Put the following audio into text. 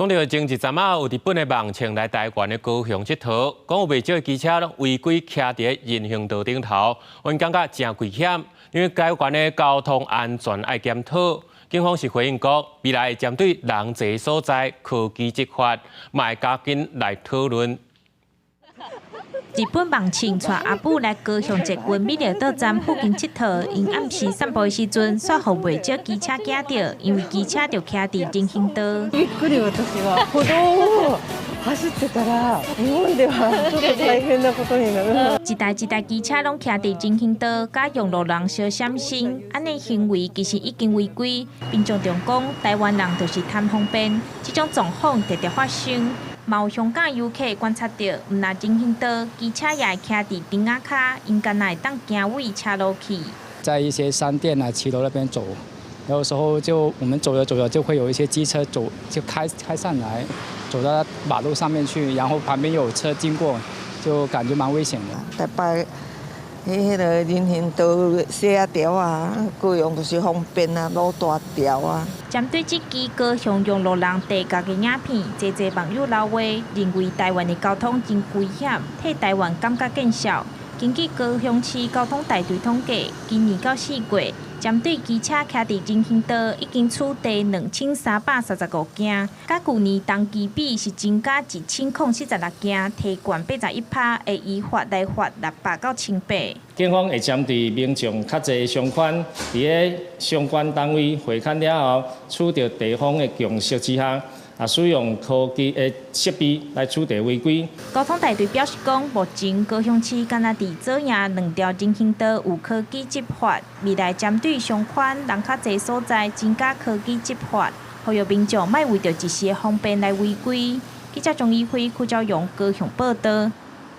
講著前一陣仔，有日本的網青來台灣的高雄𨑨迌，講有袂少的機車攏違規騎佇人行道頂頭，𪜶感覺誠危險，因為台灣的交通安全愛檢討。警方是回應講，未來會針對人濟所在科技執法，嘛會加緊來討論。日本網青帶阿母來高雄捷運美麗島站附近𨑨迌，𪜶暗時散步的時陣，煞予袂少機車驚著，因為機車就騎佇人行道。びっくり。私は歩道を走ってたら日本ではちょっと大変なことになる。一台一台機車攏騎佇人行道，佮讓路人相閃身，按呢行為其實已經違規。民眾仲講，台灣人就是貪方便，這種狀況常常發生。嘛有香港遊客觀察著，毋但人行道，機車也會騎佇燈仔跤，𪜶敢若會當行位車路去。在一些商店啊、騎樓那邊走，有時候就我們走著走著，就會有一些機車走就開開上來，走到馬路上面去，然後旁邊有車經過，就感覺蠻危險的。逐擺彼彼个人行道細仔條啊，各樣就是方便啊，路大條啊。針對這支高雄讓路人地角的影片，濟濟網友留話，認為台灣的交通真危險，替台灣感覺見笑。根據高雄市交通大隊統計，今年到4月，針對機車騎佇人行道，已經處罰2335件，佮舊年同期比是增加1046件，提懸81%，會依法來罰600到1800。警方會針對民眾較濟商圈，佇咧相關單位會勘了後，取得地方的共識之下，啊，使用科技的設備來處罰違規。交通大隊表示講，目前高雄市敢若佇左營兩條人行道有科技執法，未來針對商圈人較濟所在增加科技執法，呼籲民眾莫為著一時的方便來違規。記者張怡輝、柯昭勇高雄報導。